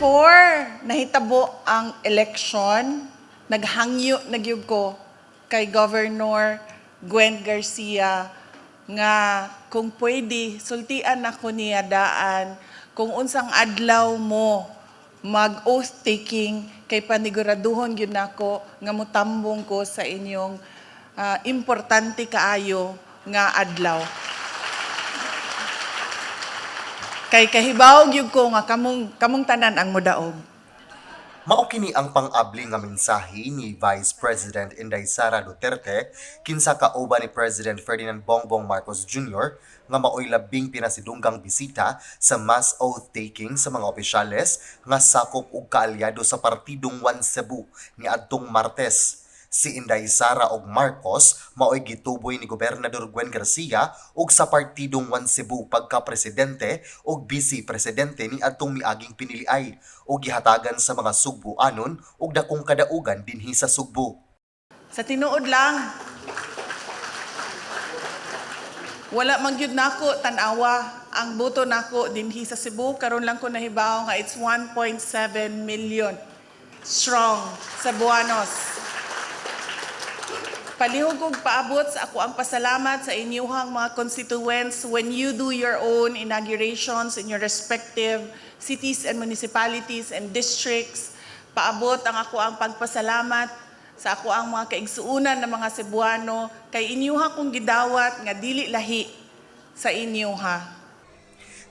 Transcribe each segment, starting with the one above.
Before nahitabo ang election, naghangyo na gyud ko kay Governor Gwen Garcia nga kung pwede sultian nako niya daan kung unsang adlaw mo mag oath taking kay paniguraduhon gyud nako nga motambong ko sa inyong importante kaayo nga adlaw. Kay kahibaw gyud ko nga kamong tanan ang modaog. Mao kini ang pang-abli nga mensahe ni Vice President Inday Sara Duterte kinsa kauban ni President Ferdinand Bongbong Marcos Jr. nga maoy labing pinasidunggang bisita sa mass oath-taking sa mga opisyales nga sakop og kaalyado sa partidong One Cebu niadtong Martes. Si Inday Sara og Marcos maoy gituboy ni Gobernador Gwen Garcia ug sa partidong One Cebu pagka-presidente ug vice-presidente ni adtong miaging piniliay ug gihatagan sa mga Sugbuanon og dakong kadaugan dinhi sa Sugbo. Sa tinuod lang, wala man gyud nako tan-awa ang boto nako dinhi sa Cebu. Karon lang ko nahibaw nga it's 1.7 million strong Cebuanos. Palihog og paabot sa ako ang pasalamat sa inyuhang mga constituents when you do your own inaugurations in your respective cities and municipalities and districts. Paabot ang ako ang pagpasalamat sa ako ang mga kaigsuunan ng mga Cebuano kay inyuha kong gidawat nga dili lahi sa inyuha.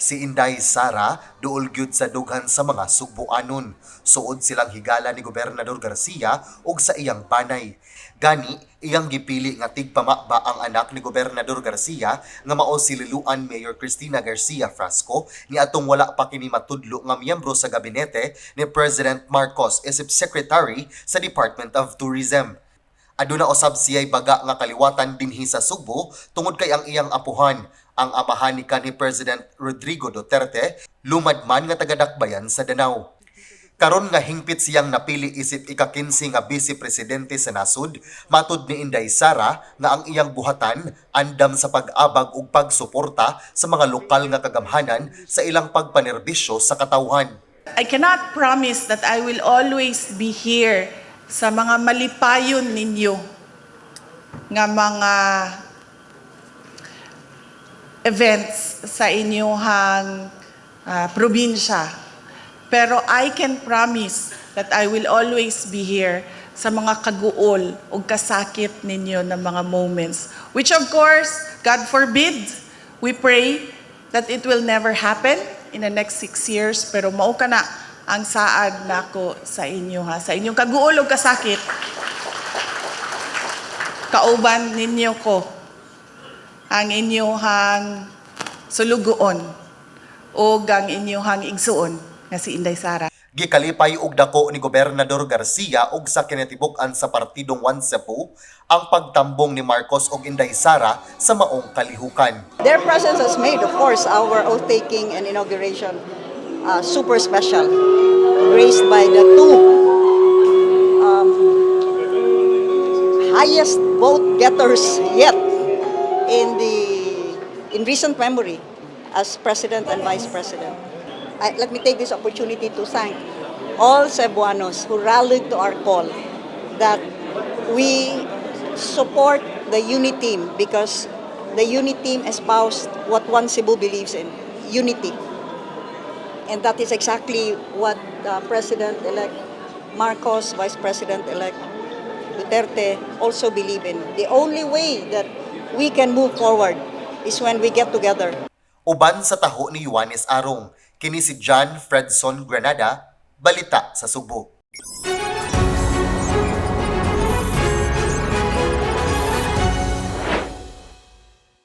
Si Inday Sara duol gyud sa dughan sa mga Sugbuanon. Suod silang higala ni Gobernador Garcia ug sa iyang banay. Gani iyang gipili nga tigpamaba ang anak ni Gobernador Garcia nga mao si Liloan Mayor Cristina Garcia Frasco ni atong wala pa kini matudlo nga miyembro sa gabinete ni President Marcos isip Secretary sa Department of Tourism. Aduna usab siya'y baga nga kaliwatan dinhi sa Sugbo tungod kay ang iyang apuhan, ang amahan ni kanhi President Rodrigo Duterte, lumad man nga tagadakbayan sa Danao. Karon nga hingpit siyang napili isip ika-15 nga vice presidente sa nasod, matud ni Inday Sara nga ang iyang buhatan andam sa pag-abag ug pagsuporta sa mga lokal nga kagamhanan sa ilang pagpanerbisyo sa katawhan. I cannot promise that I will always be here sa mga malipayon ninyo nga mga events sa inyong probinsya. Pero I can promise that I will always be here sa mga kaguol o kasakit ninyo ng mga moments. Which, of course, God forbid, we pray that it will never happen in the next 6 years. Pero mao kana ang saad nako sa inyo ha, sa inyong kaguol o kasakit. Kauban ninyo ko ang inyong sulugoon o ang inyong igsuon nga si Inday Sara. Gikalipay og dako ni Gobernador Garcia ug sa kinatibuk-an sa partidong One Cebu ang pagtambong ni Marcos ug Inday Sara sa maong kalihukan. Their presence has made, of course, our oath-taking and inauguration super special, graced by the two highest vote getters yet in recent memory as president and vice president. Let me take this opportunity to thank all Cebuanos who rallied to our call that we support the UniTeam because the UniTeam espoused what One Cebu believes in, unity. And that is exactly what President-elect Marcos, Vice President-elect Duterte also believe in. The only way that we can move forward is when we get together. Uban sa taho ni Juanes Arong, kini si John Fredson Granada, Balita sa Sugbo.